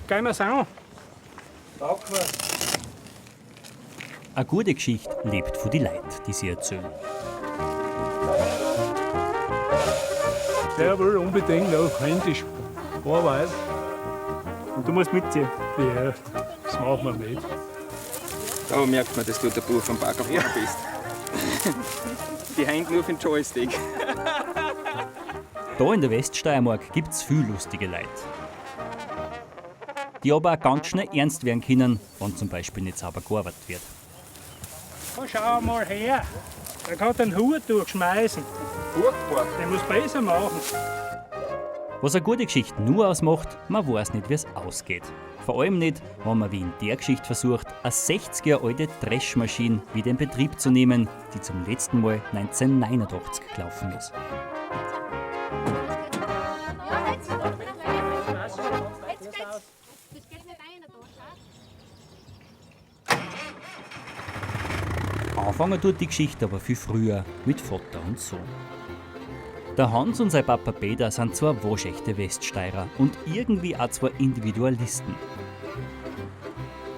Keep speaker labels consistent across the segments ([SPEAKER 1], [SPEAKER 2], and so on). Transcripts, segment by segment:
[SPEAKER 1] Gehen wir's an.
[SPEAKER 2] Danke.
[SPEAKER 3] A gute Geschichte lebt von die Leid, die sie erzählen.
[SPEAKER 1] Der will unbedingt noch händisch arbeiten.
[SPEAKER 4] Und du musst mitziehen.
[SPEAKER 1] Ja, das machen wir mit.
[SPEAKER 2] Da merkt man, dass du der Bub vom Baggerfahrer bist. Die hängt nur auf den Joystick.
[SPEAKER 3] Da in der Weststeiermark gibt's viel lustige Leute. Die aber auch ganz schnell ernst werden können, wenn zum Beispiel nicht sauber gearbeitet wird.
[SPEAKER 1] Da schau mal her. Der kann den Hut durchschmeißen.
[SPEAKER 2] Furchtbar.
[SPEAKER 1] Der muss besser machen.
[SPEAKER 3] Was eine gute Geschichte nur ausmacht, man weiß nicht, wie es ausgeht. Vor allem nicht, wenn man wie in der Geschichte versucht, eine 60 Jahre alte Dreschmaschine wieder in Betrieb zu nehmen, die zum letzten Mal 1989 gelaufen ist. Anfangen tut die Geschichte aber viel früher mit Vater und Sohn. Der Hans und sein Papa Peter sind zwar waschechte Weststeirer und irgendwie auch zwei Individualisten.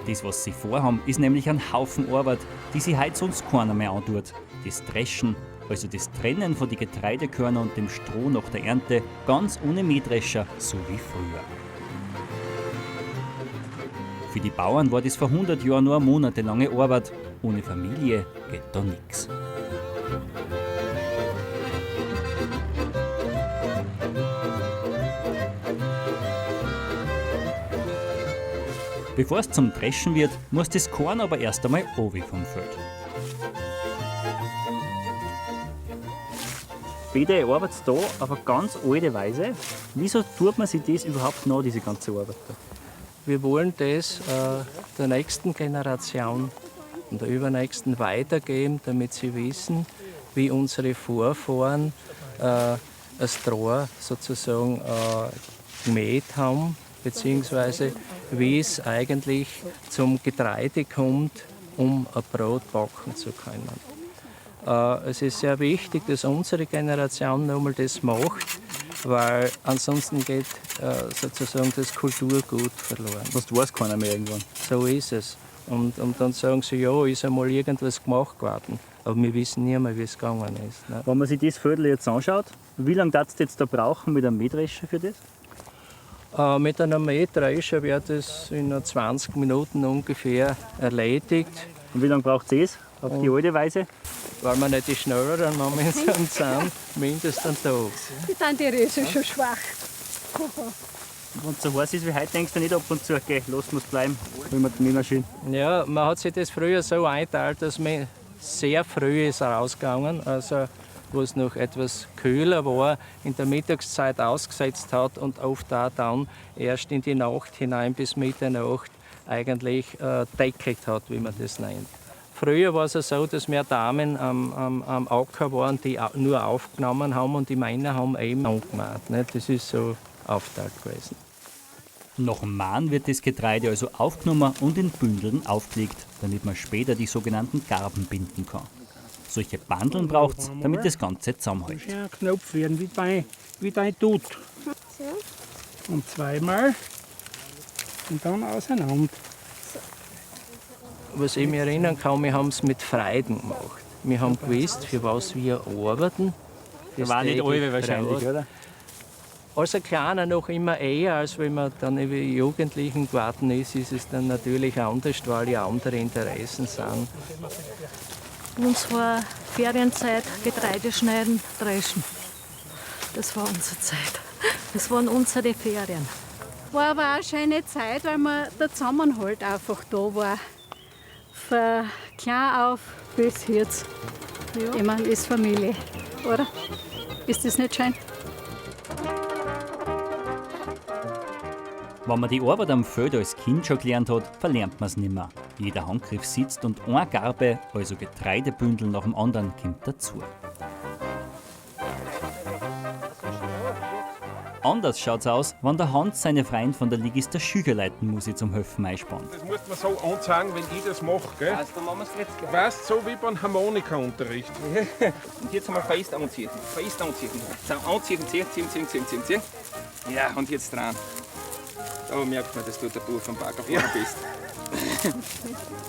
[SPEAKER 3] Das, was sie vorhaben, ist nämlich ein Haufen Arbeit, die sie heute sonst keiner mehr antut. Das Dreschen, also das Trennen von die Getreidekörner und dem Stroh nach der Ernte, ganz ohne Mähdrescher, so wie früher. Für die Bauern war das vor 100 Jahren nur eine monatelange Arbeit. Ohne Familie geht da nix. Bevor es zum Dreschen wird, muss das Korn aber erst einmal obi vom Feld.
[SPEAKER 4] Peter, ihr arbeitet da auf eine ganz alte Weise. Wieso tut man sich das überhaupt noch, diese ganze Arbeit da?
[SPEAKER 5] Wir wollen das der nächsten Generation und der übernächsten weitergeben, damit sie wissen, wie unsere Vorfahren das Stroh gemäht haben, beziehungsweise wie es eigentlich zum Getreide kommt, um ein Brot backen zu können. Es ist sehr wichtig, dass unsere Generation nochmal das macht, weil ansonsten geht das Kulturgut verloren.
[SPEAKER 4] Das weiß keiner mehr irgendwann.
[SPEAKER 5] So ist es. Und dann sagen sie, ja, ist einmal irgendwas gemacht worden. Aber wir wissen nie mehr, wie es gegangen ist. Ne?
[SPEAKER 4] Wenn man sich das Viertel jetzt anschaut, wie lange darfst du jetzt da brauchen mit einem Mähdrescher für das?
[SPEAKER 5] Mit einem Mähdrescher wird es in nur 20 Minuten ungefähr erledigt.
[SPEAKER 4] Und wie lange braucht es das auf die alte Weise?
[SPEAKER 5] Weil wir nicht die schnelleren momentan sind, mindestens einen Tag.
[SPEAKER 6] Die sind die Riesen schon schwach.
[SPEAKER 4] Wenn es so heiß ist wie heute, denkst du nicht ab und zu, okay, los muss bleiben, wenn wir die Mähmaschine.
[SPEAKER 5] Ja, man hat sich das früher so eingeteilt, dass man sehr früh ist rausgegangen, also wo es noch etwas kühler war, in der Mittagszeit ausgesetzt hat und oft auch dann erst in die Nacht hinein bis Mitternacht eigentlich deckelt hat, wie man das nennt. Früher war es ja so, dass mehr Damen am Acker waren, die nur aufgenommen haben und die Männer haben eben angemacht. Ne? Das ist so aufgeteilt gewesen.
[SPEAKER 3] Nach dem Mahn wird das Getreide also aufgenommen und in Bündeln aufgelegt, damit man später die sogenannten Garben binden kann. Solche Bandeln braucht's, damit das Ganze zusammenhält.
[SPEAKER 1] Muss ja ein Knopf werden, wie dein Tut. Und zweimal und dann auseinander.
[SPEAKER 5] Was ich mich erinnern kann, wir haben's mit Freuden gemacht. Wir haben gewusst, für was wir arbeiten.
[SPEAKER 4] Das war nicht
[SPEAKER 5] täglich
[SPEAKER 4] alle wahrscheinlich,
[SPEAKER 5] Brot.
[SPEAKER 4] oder?
[SPEAKER 5] Als ein Kleiner noch immer eher, als wenn man dann über Jugendlichen geworden ist, ist es dann natürlich anders, weil ja andere Interessen sind.
[SPEAKER 6] Uns war Ferienzeit, Getreide schneiden, dreschen. Das war unsere Zeit. Das waren unsere Ferien.
[SPEAKER 7] War aber auch eine schöne Zeit, weil man der Zusammenhalt einfach da war. Von klein auf bis jetzt.
[SPEAKER 6] Ja.
[SPEAKER 7] Ich meine, ist Familie, oder? Ist das nicht schön?
[SPEAKER 3] Wenn man die Arbeit am Feld als Kind schon gelernt hat, verlernt man's nimmer. Jeder Handgriff sitzt und eine Garbe, also Getreidebündel nach dem anderen, kommt dazu. Anders schaut's aus, wenn der Hans seine Freund von der Ligister Schücherleitenmusik zum Helfen einspannt.
[SPEAKER 8] Das muss man so anzeigen, wenn ich das mache, gell?
[SPEAKER 2] Also, dann machen wir's jetzt gleich.
[SPEAKER 8] Weißt, so wie beim Harmonikaunterricht.
[SPEAKER 2] Und jetzt einmal fest anziehen. Fest anziehen. So, anziehen, ziehen, ziehen, ziehen, ziehen, ziehen, ziehen. Ja, und jetzt dran. Da merkt man, dass du der Bub vom Baggerfahrer bist.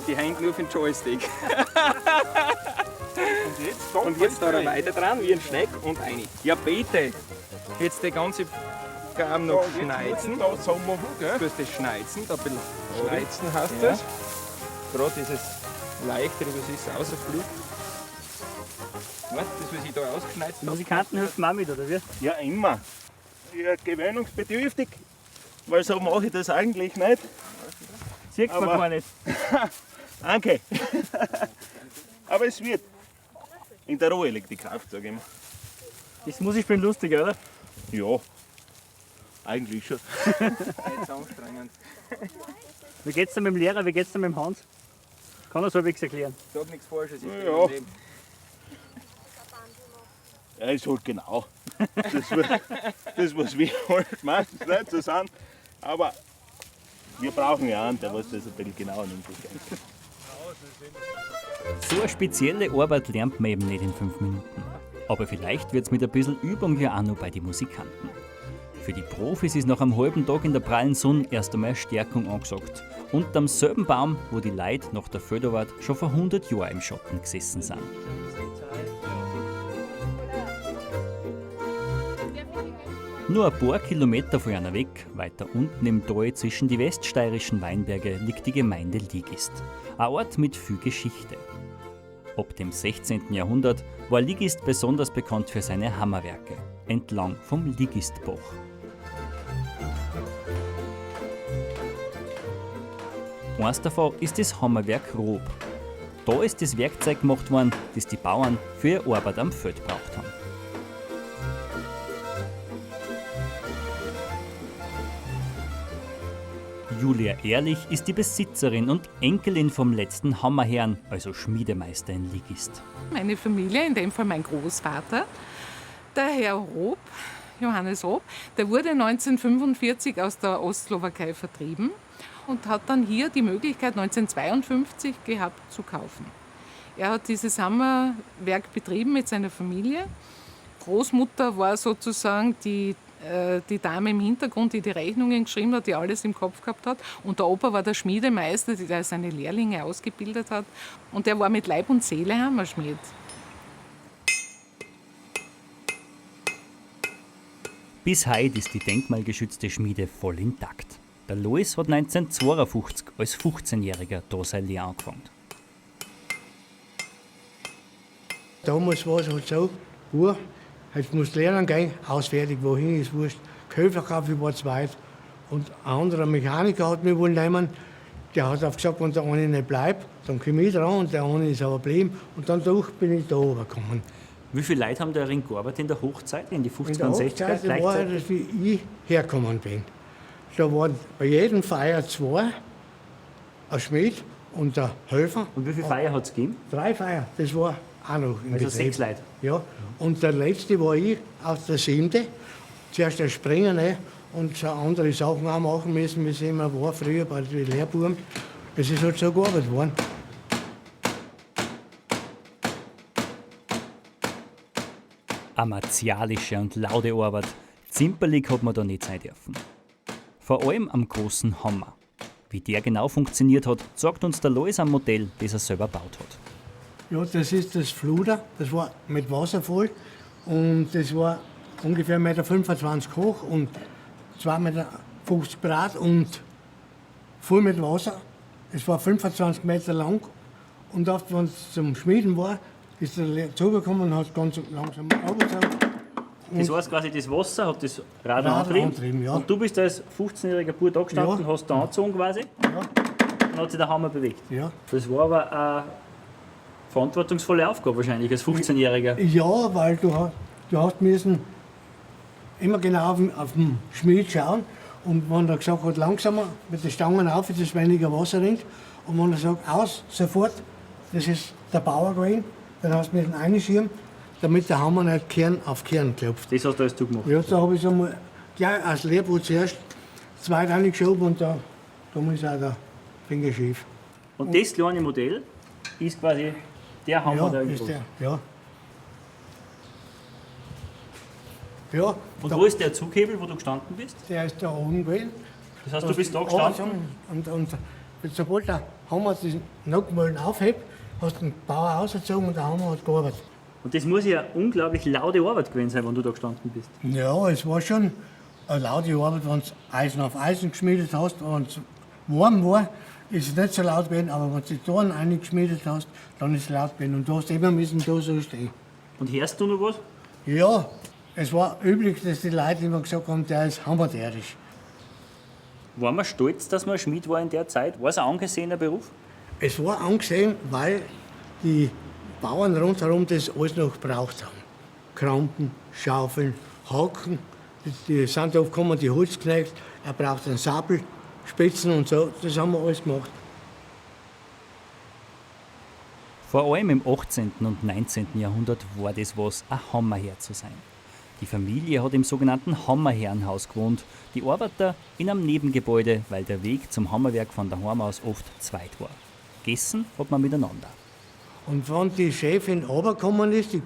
[SPEAKER 2] Die hängt nur auf den Joystick.
[SPEAKER 8] Und jetzt, da
[SPEAKER 2] Und jetzt da weiter dran, wie ein Schneck und eine. Ja, bitte. Jetzt die ganze Garm noch
[SPEAKER 8] Da, jetzt
[SPEAKER 2] schneizen.
[SPEAKER 8] muss ich da so machen, gell?
[SPEAKER 2] Du musst das schneizen, da ein bisschen
[SPEAKER 8] Schneizen heißt
[SPEAKER 2] Ja.
[SPEAKER 8] das.
[SPEAKER 2] Gerade dieses leichtere, was ist, rausfliegt. Weißt du, das, was ich da ausgeschneizt habe?
[SPEAKER 4] Musikanten helfen auch mit, oder wie?
[SPEAKER 9] Ja, immer. Ja, gewöhnungsbedürftig, weil so mache ich das eigentlich nicht.
[SPEAKER 4] Sieht man
[SPEAKER 9] Aber-
[SPEAKER 4] gar nicht.
[SPEAKER 9] Danke. Aber es wird. In der Ruhe liegt die Kraft, sage ich immer.
[SPEAKER 4] Das Musikspielen lustig, oder?
[SPEAKER 9] Ja, eigentlich schon.
[SPEAKER 2] Nicht so anstrengend.
[SPEAKER 4] Wie geht's denn mit dem Lehrer, wie geht's denn mit dem Hans? Kann er so halbwegs erklären.
[SPEAKER 2] Sag nichts Falsches, ich bin
[SPEAKER 9] Ja.
[SPEAKER 2] im Leben.
[SPEAKER 9] Ja, ist halt genau. Das, das was wir halt meistens nicht so sind. Aber wir brauchen ja einen, der was das ein bisschen genauer nimmt. das Ganze.
[SPEAKER 3] So eine spezielle Arbeit lernt man eben nicht in 5 Minuten. Aber vielleicht wird's mit ein bisschen Übung ja auch noch bei den Musikanten. Für die Profis ist nach einem halben Tag in der prallen Sonne erst einmal eine Stärkung angesagt. Und am selben Baum, wo die Leute nach der Förderwart schon vor 100 Jahren im Schatten gesessen sind. Nur ein paar Kilometer von einer weg, weiter unten im Tal zwischen die weststeirischen Weinberge, liegt die Gemeinde Ligist. Ein Ort mit viel Geschichte. Ab dem 16. Jahrhundert war Ligist besonders bekannt für seine Hammerwerke, entlang vom Ligistbach. Eins davon ist das Hammerwerk Rob. Da ist das Werkzeug gemacht worden, das die Bauern für ihre Arbeit am Feld braucht haben. Julia Ehrlich ist die Besitzerin und Enkelin vom letzten Hammerherrn, also Schmiedemeister in Ligist.
[SPEAKER 10] Meine Familie, in dem Fall mein Großvater, der Herr Rob, Johannes Rob, der wurde 1945 aus der Ostslowakei vertrieben und hat dann hier die Möglichkeit 1952 gehabt zu kaufen. Er hat dieses Hammerwerk betrieben mit seiner Familie. Großmutter war sozusagen die Dame im Hintergrund, die die Rechnungen geschrieben hat, die alles im Kopf gehabt hat. Und der Opa war der Schmiedemeister, der seine Lehrlinge ausgebildet hat. Und der war mit Leib und Seele Hammerschmied.
[SPEAKER 3] Bis heute ist die denkmalgeschützte Schmiede voll intakt. Der Lois hat 1952 als 15-Jähriger da seine Lehre angefangen.
[SPEAKER 11] Damals war es halt so, gut, jetzt musst du lernen gehen, auswärtig, wohin ist wurscht. Köflerkaffee war zu weit. Und ein anderer Mechaniker hat mich wohl nehmen, der hat auch gesagt, wenn der eine nicht bleibt, dann komme ich dran und der eine ist aber geblieben. Und dann doch bin ich da runtergekommen.
[SPEAKER 4] Wie viele Leute haben da darin gearbeitet in der Hochzeit, in die 50er
[SPEAKER 11] In der
[SPEAKER 4] und 60er?
[SPEAKER 11] Hochzeit war
[SPEAKER 4] Gleichzeitig?
[SPEAKER 11] das, wie ich hergekommen bin. Da waren bei jedem Feier zwei, ein Schmied und der Helfer.
[SPEAKER 4] Und wie viele Feier hat es gegeben?
[SPEAKER 11] 3 Feier, das war auch noch im
[SPEAKER 4] Also
[SPEAKER 11] Betrieb.
[SPEAKER 4] 6 Leute?
[SPEAKER 11] Ja, und der letzte war ich, aus der 7. Zuerst ein Springer, ne? Und so andere Sachen auch machen müssen, wie es immer war früher bei den Lehrbuben. Es ist halt so gearbeitet worden.
[SPEAKER 3] Eine martialische und laude Arbeit. Zimperlich hat man da nicht sein dürfen. Vor allem am großen Hammer. Wie der genau funktioniert hat, zeigt uns der Lois am Modell, das er selber gebaut hat.
[SPEAKER 11] Ja, das ist das Fluder, das war mit Wasser voll und das war ungefähr 1,25 Meter hoch und 2,50 Meter breit und voll mit Wasser. Es war 25 Meter lang und oft, wenn es zum Schmieden war, ist er zugekommen und hat ganz langsam runtergezogen.
[SPEAKER 4] Das heißt quasi, das Wasser hat das Rad
[SPEAKER 11] Rad
[SPEAKER 4] angetrieben.
[SPEAKER 11] angetrieben, ja.
[SPEAKER 4] Und du bist als 15-jähriger Bub da gestanden,
[SPEAKER 11] Ja.
[SPEAKER 4] hast da angezogen quasi.
[SPEAKER 11] Ja.
[SPEAKER 4] Und hat sich der Hammer bewegt.
[SPEAKER 11] Ja.
[SPEAKER 4] Das war aber eine verantwortungsvolle Aufgabe wahrscheinlich als 15-Jähriger.
[SPEAKER 11] Ja, weil du hast müssen immer genau auf den Schmied schauen. Und wenn er gesagt hat, langsamer, mit den Stangen auf, dass weniger Wasser rinnt. Und wenn er sagt, aus, sofort, das ist der Bauer gewesen, dann hast du müssen einschieben, damit der Hammer nicht Kern auf Kern klopft.
[SPEAKER 4] Das hast du alles du gemacht?
[SPEAKER 11] Ja, da habe ich einmal gleich als Lehrbuch zuerst zwei reingeschoben und da ist auch der Finger schief.
[SPEAKER 4] Und das kleine Modell ist quasi der Hammer,
[SPEAKER 11] Ja,
[SPEAKER 4] der
[SPEAKER 11] ist
[SPEAKER 4] groß.
[SPEAKER 11] der, ja. Ja,
[SPEAKER 4] Und
[SPEAKER 11] da
[SPEAKER 4] wo ist der Zughebel, wo du gestanden bist?
[SPEAKER 11] Der ist da oben gewesen.
[SPEAKER 4] Das heißt, du bist da gestanden?
[SPEAKER 11] Und sobald der Hammer die Nacktmullen aufhebt, hast du den Bauer rausgezogen und der Hammer hat gearbeitet.
[SPEAKER 4] Und das muss ja eine unglaublich laute Arbeit gewesen sein, wenn du da gestanden bist.
[SPEAKER 11] Ja, es war schon eine laute Arbeit, wenn du Eisen auf Eisen geschmiedet hast. Wenn es warm war, ist es nicht so laut gewesen, aber wenn du die Toren eingeschmiedet hast, dann ist es laut gewesen. Und du hast immer müssen da so stehen.
[SPEAKER 4] Und hörst du noch was?
[SPEAKER 11] Ja, es war üblich, dass die Leute immer gesagt haben, der ist hammerterisch.
[SPEAKER 4] War man stolz, dass man Schmied war in der Zeit? War es ein angesehener Beruf?
[SPEAKER 11] Es war angesehen, weil die Bauern rundherum das alles noch gebraucht haben. Krampen, Schaufeln, Haken, die sind oft gekommen, die Holzknecht, er braucht einen Sabel, Spitzen und so, das haben wir alles gemacht.
[SPEAKER 3] Vor allem im 18. und 19. Jahrhundert war das was, ein Hammerherr zu sein. Die Familie hat im sogenannten Hammerherrenhaus gewohnt, die Arbeiter in einem Nebengebäude, weil der Weg zum Hammerwerk von daheim aus oft zweit war. Gegessen hat man miteinander.
[SPEAKER 11] Und wenn die Chefin runtergekommen ist, die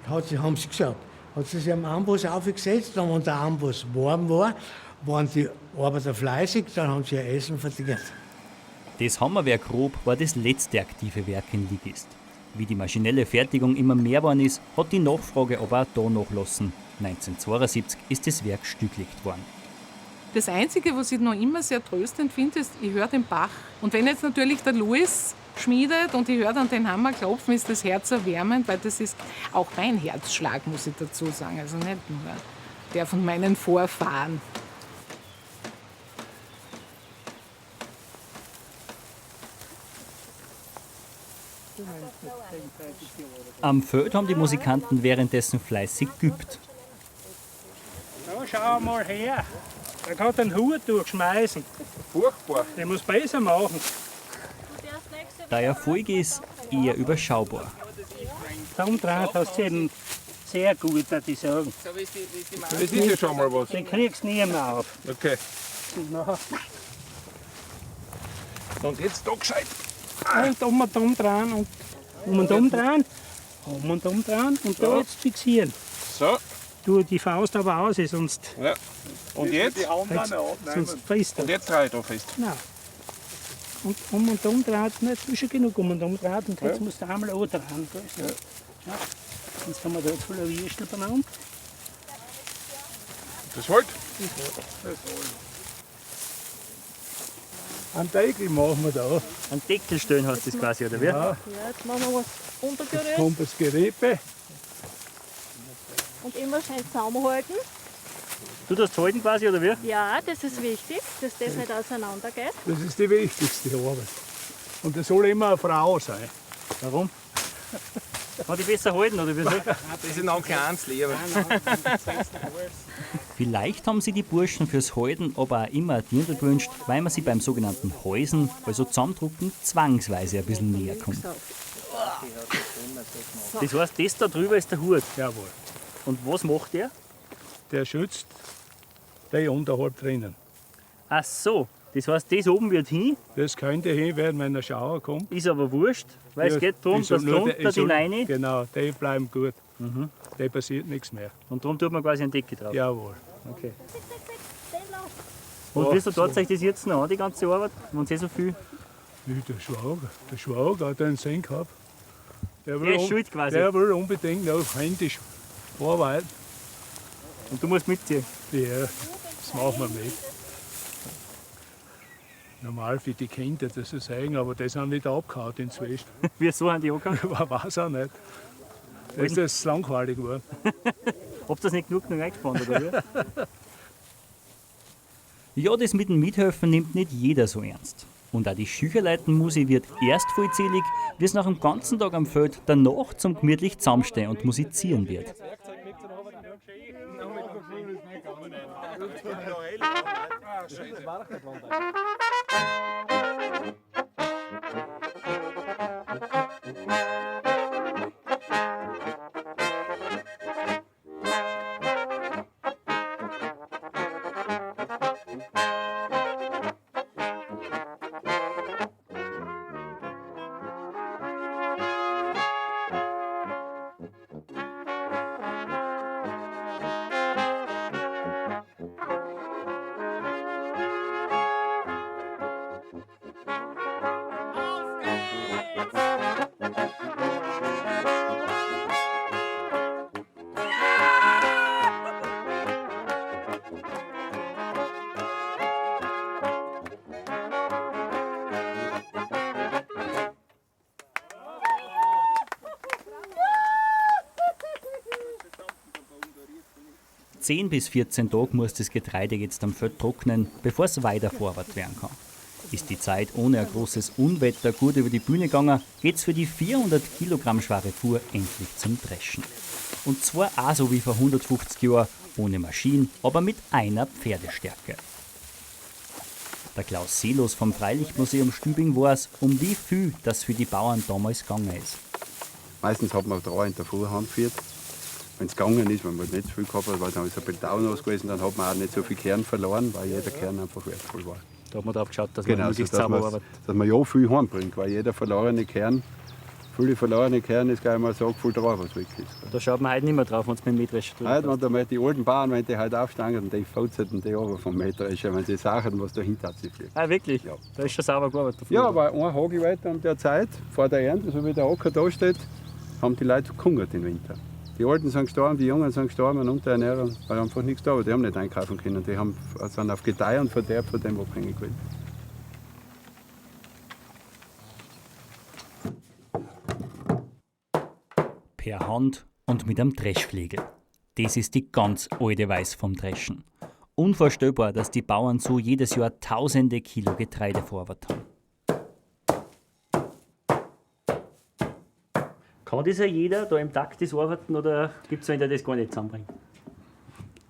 [SPEAKER 11] hat sie, haben sie gesagt, hat sie sich am Amboss aufgesetzt, und wenn der Amboss warm war, waren die Arbeiter fleißig, dann haben sie ihr Essen verdient.
[SPEAKER 3] Das Hammerwerk Rob war das letzte aktive Werk in Ligist. Wie die maschinelle Fertigung immer mehr geworden ist, hat die Nachfrage aber auch da nachlassen. 1972 ist das Werk stillgelegt worden.
[SPEAKER 10] Das Einzige, was ich noch immer sehr tröstend finde, ist, ich höre den Bach. Und wenn jetzt natürlich der Louis schmiedet und ich höre dann den Hammer klopfen, ist das Herz erwärmend, weil das ist auch mein Herzschlag, muss ich dazu sagen. Also nicht nur der von meinen Vorfahren.
[SPEAKER 3] Am Feld haben die Musikanten währenddessen fleißig geübt.
[SPEAKER 1] Da schau mal her. Der kann den Hut durchschmeißen.
[SPEAKER 8] Furchtbar.
[SPEAKER 1] Den muss besser machen.
[SPEAKER 3] Der Erfolg ist eher überschaubar.
[SPEAKER 1] Umdreht hast du eben sehr gut, würde ich sagen.
[SPEAKER 8] Das ist ja schon mal was.
[SPEAKER 1] Den kriegst du nie mehr auf.
[SPEAKER 8] Okay.
[SPEAKER 1] Und nachher
[SPEAKER 8] Und jetzt da gescheit.
[SPEAKER 1] Und um und umdrehen und um und umdrehen, um und umdrehen und da jetzt fixieren.
[SPEAKER 8] So.
[SPEAKER 1] Tu die Faust aber aus, sonst.
[SPEAKER 8] Ja. Und jetzt?
[SPEAKER 1] Sonst frisst er.
[SPEAKER 8] Und jetzt dreh ich da fest.
[SPEAKER 1] Nein. Und um und umdrehen, nicht ist schon genug um und umdrehen. Und jetzt
[SPEAKER 8] Ja.
[SPEAKER 1] musst du einmal andrehen. Gell? Ja. Ja. Jetzt haben wir da jetzt voll Würstel beieinander.
[SPEAKER 8] Das halt.
[SPEAKER 9] Einen Deckel machen wir da.
[SPEAKER 4] Einen Deckel stellen hast du das quasi, oder wie?
[SPEAKER 9] Ja.
[SPEAKER 6] Ja, jetzt machen wir was untergerührt
[SPEAKER 9] Kommt das Gerippe.
[SPEAKER 6] und immer schön zusammenhalten.
[SPEAKER 4] Du das halten quasi, oder wie?
[SPEAKER 6] Ja, das ist wichtig, dass das nicht auseinander geht.
[SPEAKER 9] Das ist die wichtigste Arbeit. Und das soll immer eine Frau sein.
[SPEAKER 4] Warum? Kann die besser halten, oder wieso?
[SPEAKER 2] Das ist noch ein kleines lieber.
[SPEAKER 3] Vielleicht haben sie die Burschen fürs Halten aber auch immer ein Dirndl gewünscht, weil man sie beim sogenannten Häusen, also Zusammendrucken, zwangsweise ein bisschen näher kommt.
[SPEAKER 4] Das heißt, das da drüber ist der Hut.
[SPEAKER 9] Jawohl.
[SPEAKER 4] Und was macht der?
[SPEAKER 9] Der schützt die unterhalb drinnen.
[SPEAKER 4] Ach so, das heißt, das oben wird hin.
[SPEAKER 9] Das könnte hin werden, wenn der Schauer kommt.
[SPEAKER 4] Ist aber wurscht, weil es
[SPEAKER 9] Ja,
[SPEAKER 4] geht darum,
[SPEAKER 9] ich soll
[SPEAKER 4] dass
[SPEAKER 9] nur
[SPEAKER 4] drunter
[SPEAKER 9] ich
[SPEAKER 4] die
[SPEAKER 9] soll-
[SPEAKER 4] Leine.
[SPEAKER 9] Genau, die bleiben gut. Da passiert nichts mehr.
[SPEAKER 4] Und darum tut man quasi eine Decke drauf.
[SPEAKER 9] Jawohl.
[SPEAKER 4] Okay. Und wieso tut euch das jetzt noch an, die ganze Arbeit, wenn eh so viel.
[SPEAKER 9] Nee, der Schwager hat einen Sinn gehabt. Der
[SPEAKER 4] Der ist schuld quasi.
[SPEAKER 9] Der will unbedingt noch händisch arbeiten.
[SPEAKER 4] Und du musst mitziehen?
[SPEAKER 9] Ja, das machen wir mit. Normal für die Kinder, das ist eigen, aber die sind wieder abgehauen inzwischen.
[SPEAKER 4] Wieso haben die abgehauen?
[SPEAKER 9] Weiß auch nicht. Da ist das langweilig geworden.
[SPEAKER 4] Habt ihr das nicht genug noch eingespannt, oder wie?
[SPEAKER 3] Ja, das mit dem Mithelfen nimmt nicht jeder so ernst. Und auch die Schücherleitenmusi wird erst vollzählig, wie es nach dem ganzen Tag am Feld danach zum gemütlich zusammenstehen und musizieren wird. 10 bis 14 Tage muss das Getreide jetzt am Feld trocknen, bevor es weiter vorwärts werden kann. Ist die Zeit ohne ein großes Unwetter gut über die Bühne gegangen, geht's für die 400 Kilogramm schwere Fuhr endlich zum Dreschen. Und zwar auch so wie vor 150 Jahren, ohne Maschinen, aber mit einer Pferdestärke. Der Klaus Seelos vom Freilichtmuseum Stübing weiß, um wie viel das für die Bauern damals gegangen ist.
[SPEAKER 12] Meistens hat man drei in der Früh heimgeführt. Wenn es gegangen ist, wenn man nicht zu viel gehabt hat, weil dann ist ein bisschen dauernd gewesen, dann hat man auch nicht so viel Kern verloren, weil jeder Kern einfach wertvoll war.
[SPEAKER 4] Da hat man drauf geschaut, dass man
[SPEAKER 12] Genau, so,
[SPEAKER 4] möglichst
[SPEAKER 12] dass,
[SPEAKER 4] sauber
[SPEAKER 12] man,
[SPEAKER 4] arbeitet.
[SPEAKER 12] dass man ja viel heimbringt, weil jeder verlorene Kern, viele verlorene Kern ist gleich mal so voll drauf, was weg ist.
[SPEAKER 4] Da schaut man heute nicht mehr drauf, wenn es mit dem Mähdrescher tut.
[SPEAKER 12] Heute, wenn da mal die alten Bauern, wenn die heute aufstanden, die furzen die runter vom Mähdrescher, wenn sie sagen, was dahinter sich fliegt.
[SPEAKER 4] Ah, wirklich? Ja. Da ist schon sauber gearbeitet. davor.
[SPEAKER 12] Ja, aber ein Hagel weiter um der Zeit, vor der Ernte, so wie der Acker da steht, haben die Leute gehungert im Winter. Die Alten sind gestorben, die Jungen sind gestorben und Unterernährung, weil einfach nichts da war. Die haben nicht einkaufen können. Die haben, sind auf Gedeih und Verderb von dem abhängig gewesen.
[SPEAKER 3] Per Hand und mit einem Dreschflegel. Das ist die ganz alte Weise vom Dreschen. Unvorstellbar, dass die Bauern so jedes Jahr tausende Kilo Getreide vorwärts haben.
[SPEAKER 4] Kann das ja jeder da im Takt das arbeiten oder gibt es einen, der das gar nicht zusammenbringt?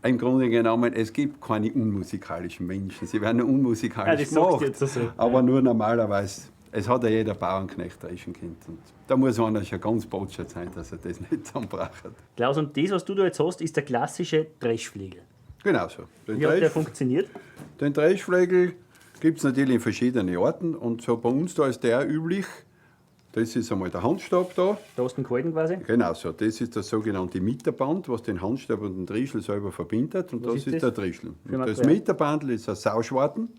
[SPEAKER 12] Im Grunde genommen, es gibt keine unmusikalischen Menschen. Sie werden nur unmusikalisch
[SPEAKER 4] Ja, das sagst du
[SPEAKER 12] gemacht.
[SPEAKER 4] jetzt so.
[SPEAKER 12] Aber nur normalerweise. Es hat ja jeder Bauernknecht dreschen können. Und da muss einer schon ganz botschert sein, dass er das nicht zusammenbracht.
[SPEAKER 4] Klaus, und das, was du da jetzt hast, ist der klassische Dreschflegel.
[SPEAKER 12] Genau so. Den
[SPEAKER 4] Wie hat der
[SPEAKER 12] Dresch-
[SPEAKER 4] funktioniert?
[SPEAKER 12] Den Dreschflegel gibt es natürlich in verschiedenen Orten. Und so bei uns da ist der üblich. Das ist einmal der Handstab da.
[SPEAKER 4] Da hast du ihn gehalten quasi?
[SPEAKER 12] Genau so. Das ist das sogenannte Miterband, was den Handstab und den Drischel selber verbindet. Und
[SPEAKER 4] Was
[SPEAKER 12] das
[SPEAKER 4] ist
[SPEAKER 12] ist,
[SPEAKER 4] das
[SPEAKER 12] der Drischel.
[SPEAKER 4] für
[SPEAKER 12] Und das
[SPEAKER 4] Material?
[SPEAKER 12] Miterbandel ist ein Sauschwarten.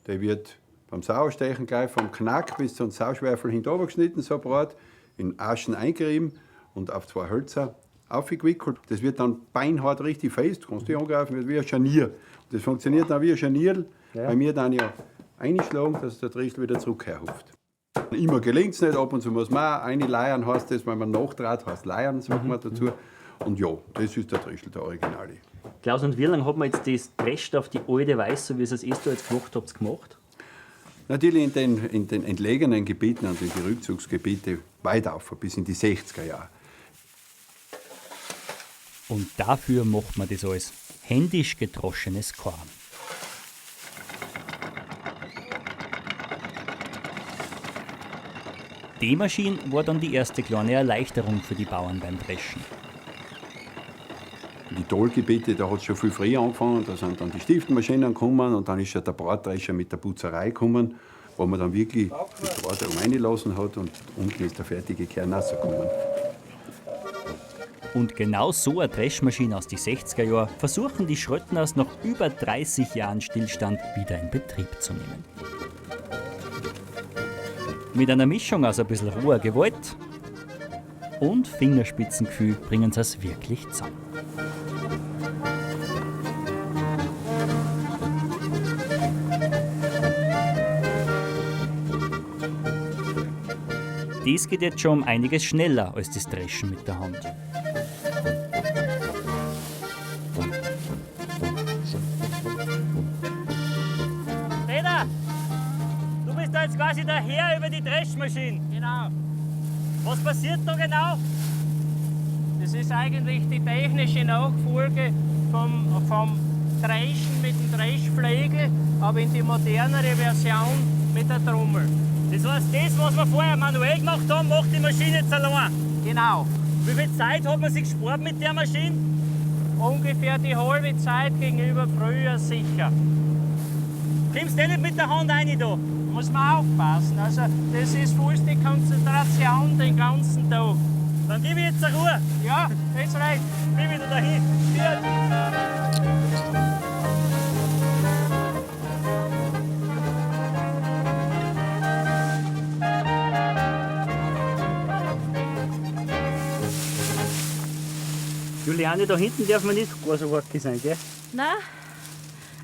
[SPEAKER 12] Der wird beim Sauerstechen gleich vom Knack bis zum Sauschwerfel hinterüber geschnitten, so breit, in Aschen eingerieben und auf zwei Hölzer aufgewickelt. Das wird dann beinhart richtig fest, kannst du angreifen, wird wie ein Scharnier. Das funktioniert dann wie ein Scharnier,
[SPEAKER 4] Ja.
[SPEAKER 12] bei mir dann ja einschlagen, dass der Drischel wieder zurückherruft. Immer gelingt es nicht, ab und zu muss man auch eine leiern, heißt das, wenn man nachdraht, heißt leiern, sagt man dazu. Und ja, das ist der Drischel, der Originale.
[SPEAKER 4] Klaus, und wie lange hat man jetzt das Drescht auf die alte Weise, so wie es das da jetzt gemacht habt, gemacht?
[SPEAKER 12] Natürlich in den entlegenen Gebieten und in die Rückzugsgebiete weit auf, bis in die 60er Jahre.
[SPEAKER 3] Und dafür macht man das alles. Händisch gedroschenes Korn. Die Maschine war dann die erste kleine Erleichterung für die Bauern beim Dreschen.
[SPEAKER 12] Die Talgebiete, da hat es schon viel früher angefangen. Da sind dann die Stiftenmaschinen gekommen und dann ist schon der Bratdrescher mit der Putzerei gekommen, wo man dann wirklich die Brate um reinlassen hat und unten ist der fertige Kern rausgekommen.
[SPEAKER 3] Und genau so eine Dreschmaschine aus die 60er Jahren versuchen die Schröttners nach über 30 Jahren Stillstand wieder in Betrieb zu nehmen. Mit einer Mischung aus ein bisschen roher Gewalt und Fingerspitzengefühl bringen sie es wirklich zusammen. Das geht jetzt schon um einiges schneller als das Dreschen mit der Hand.
[SPEAKER 4] Peter, du bist da jetzt quasi der Herr über die Dreschmaschine.
[SPEAKER 5] Genau.
[SPEAKER 4] Was passiert da genau?
[SPEAKER 5] Das ist eigentlich die technische Nachfolge vom Dreschen mit dem Dreschflegel, aber in die modernere Version mit der Trommel.
[SPEAKER 4] Das heißt, das, was wir vorher manuell gemacht haben, macht die Maschine jetzt allein.
[SPEAKER 5] Genau.
[SPEAKER 4] Wie viel Zeit hat man sich gespart mit der Maschine?
[SPEAKER 5] Ungefähr die halbe Zeit gegenüber früher sicher.
[SPEAKER 4] Kommst du eh nicht mit der Hand rein da?
[SPEAKER 5] Muss man aufpassen. Also das ist vollste Konzentration den ganzen Tag.
[SPEAKER 4] Dann gib ich jetzt eine Ruhe.
[SPEAKER 5] Ja, ist recht.
[SPEAKER 4] Bin wieder dahin. Juliane, da hinten darf man nicht gar so arg sein, gell?
[SPEAKER 6] Nein,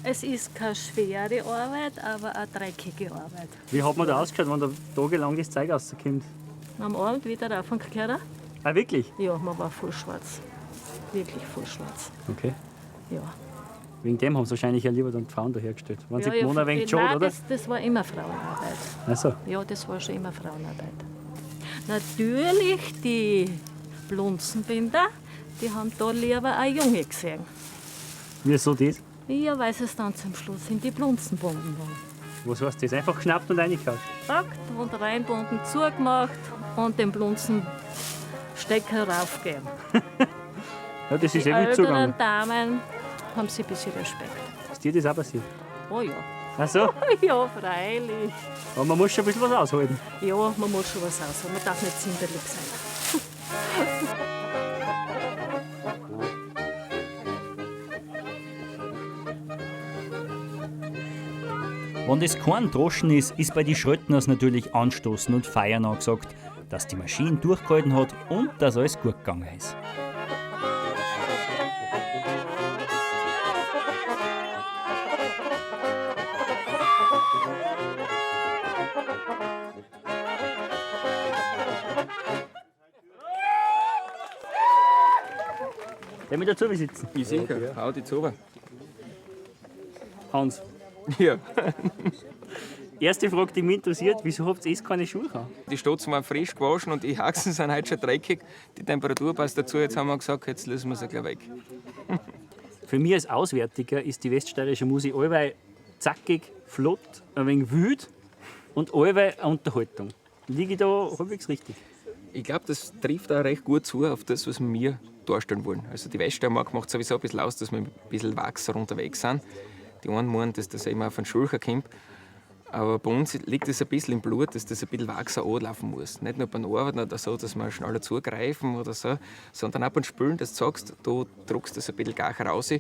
[SPEAKER 6] es ist keine schwere Arbeit, aber eine dreckige Arbeit.
[SPEAKER 4] Wie hat man da ausgeschaut, wenn da tagelang das Zeug rauskommt?
[SPEAKER 6] Am Abend wieder rauf und gehört.
[SPEAKER 4] Ah, wirklich?
[SPEAKER 6] Ja, man war voll schwarz. Wirklich voll schwarz.
[SPEAKER 4] Okay.
[SPEAKER 6] Ja.
[SPEAKER 4] Wegen dem haben sie wahrscheinlich ja lieber dann die Frauen dahergestellt. Waren
[SPEAKER 6] ja,
[SPEAKER 4] sie gewohnt, ein wenig
[SPEAKER 6] nein,
[SPEAKER 4] schade, oder?
[SPEAKER 6] Das war immer Frauenarbeit.
[SPEAKER 4] Ach so.
[SPEAKER 6] Ja, das war schon immer Frauenarbeit. Natürlich, die Blunzenbinder, die haben da lieber auch Junge gesehen.
[SPEAKER 4] Wieso das?
[SPEAKER 6] Ja, weil sie es dann zum Schluss in die Blunzenbunden waren.
[SPEAKER 4] Was heißt das? Einfach geschnappt und reingehauen.
[SPEAKER 6] Packt und reinbunden zugemacht und den Blunzenstecker raufgeben.
[SPEAKER 4] Ja, das ist
[SPEAKER 6] Die
[SPEAKER 4] eh wild
[SPEAKER 6] älteren
[SPEAKER 4] zugegangen.
[SPEAKER 6] Damen haben sie ein bisschen Respekt.
[SPEAKER 4] Ist dir das auch passiert?
[SPEAKER 6] Oh ja.
[SPEAKER 4] Ach so.
[SPEAKER 6] Ja, freilich.
[SPEAKER 4] Aber man muss schon ein bisschen was aushalten.
[SPEAKER 6] Ja, man muss schon was aushalten. Man darf nicht zimperlich sein.
[SPEAKER 3] Wenn das kein Droschen ist, ist bei die Schröttners natürlich Anstoßen und Feiern angesagt, dass die Maschine durchgehalten hat und dass alles gut gegangen ist.
[SPEAKER 4] Der mit dazu sitzen.
[SPEAKER 2] Ich sicher, hau die zu.
[SPEAKER 4] Hans.
[SPEAKER 2] Ja.
[SPEAKER 4] Erste Frage, die mich interessiert, wieso habt ihr keine Schuhe an?
[SPEAKER 2] Die Stotzen waren frisch gewaschen und die Haxen sind heute schon dreckig. Die Temperatur passt dazu. Jetzt haben wir gesagt, jetzt lösen wir sie gleich weg.
[SPEAKER 4] Für mich als Auswärtiger ist die weststeirische Musik allweil zackig, flott, ein wenig wüt und allweil eine Unterhaltung. Liege ich da halbwegs richtig?
[SPEAKER 2] Ich glaube, das trifft auch recht gut zu auf das, was wir darstellen wollen. Also die Weststeiermark macht sowieso ein bisschen aus, dass wir ein bisschen wachser unterwegs sind. Die einen meinen, dass das eben auch von Schulcher kommt. Aber bei uns liegt es ein bisschen im Blut, dass das ein bisschen wachser anlaufen muss. Nicht nur beim Arbeiten oder so, dass wir schneller zugreifen oder so, sondern auch beim Spülen, dass du sagst, du druckst das ein bisschen gar raus.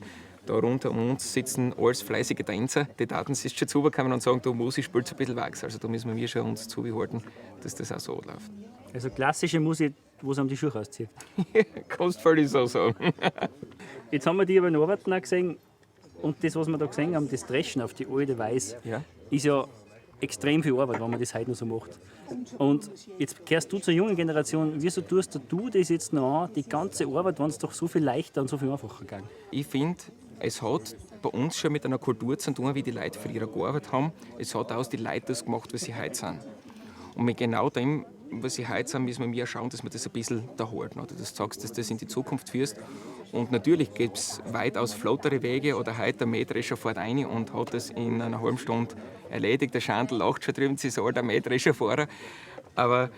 [SPEAKER 2] Da rund um uns sitzen alles fleißige Tänzer, die Daten sich schon zubekommen und sagen, du Musik spielst ein bisschen wachs. Also da müssen wir schon uns zubehalten, dass das auch so anläuft.
[SPEAKER 4] Also klassische Musik, wo es um die Schuhe rauszieht.
[SPEAKER 2] Kannst völlig so sagen.
[SPEAKER 4] Jetzt haben wir die aber in Arbeiten auch gesehen und das, was wir da gesehen haben, das Dreschen auf die alte Weise, ist ja extrem viel Arbeit, wenn man das heute noch so macht. Und jetzt kehrst du zur jungen Generation, wieso tust du das jetzt noch an, die ganze Arbeit, wenn es doch so viel leichter und so viel einfacher ging?
[SPEAKER 2] Ich finde, es hat bei uns schon mit einer Kultur zu tun, wie die Leute früher gearbeitet haben. Es hat aus die Leute das gemacht, was sie heute sind. Und mit genau dem, was sie heute sind, müssen wir schauen, dass wir das ein bisschen da halten. Oder dass du sagst, dass du das in die Zukunft führst. Und natürlich gibt es weitaus flottere Wege oder heute der Mähdrescher fährt rein und hat das in einer halben Stunde erledigt. Der Schandl lacht schon drüben, sie ist ein alter Mähdrescherfahrer. Aber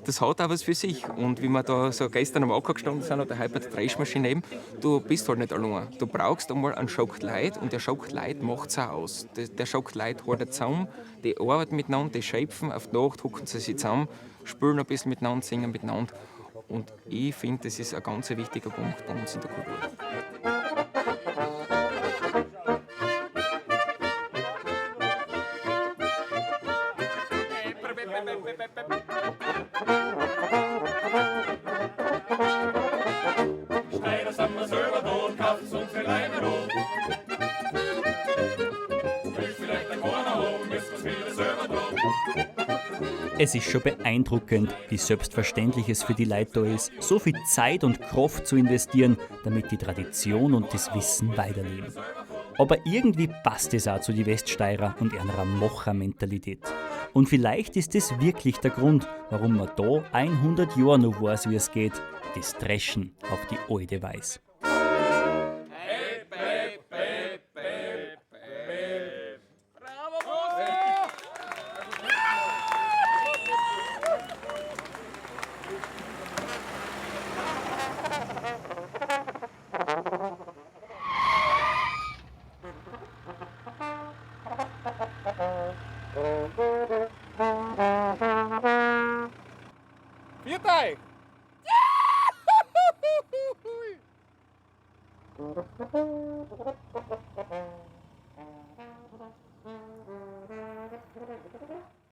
[SPEAKER 2] das hat auch was für sich. Und wie wir da so gestern am Acker gestanden sind oder heute bei der Dreschmaschine eben, du bist halt nicht allein. Du brauchst einmal einen Schock Leute und der Schock Leute macht es auch aus. Der Schock Leute holt zusammen, die arbeiten miteinander, die schöpfen, auf die Nacht hucken sie sich zusammen, spülen ein bisschen miteinander, singen miteinander. Und ich finde, das ist ein ganz wichtiger Punkt bei uns in der Kultur.
[SPEAKER 13] Steirer sind wir selber da und kaufen's unsere Leiber an. Will vielleicht ein Korner haben, müssen wir's wieder selber tun.
[SPEAKER 3] Es ist schon beeindruckend, wie selbstverständlich es für die Leute da ist, so viel Zeit und Kraft zu investieren, damit die Tradition und das Wissen weiterleben. Aber irgendwie passt es auch zu die Weststeirer und ihrer Mocher-Mentalität. Und vielleicht ist das wirklich der Grund, warum man da 100 Jahre noch weiß, wie es geht, das Dreschen auf die alte Weise.
[SPEAKER 8] Viert euch!
[SPEAKER 13] Ja!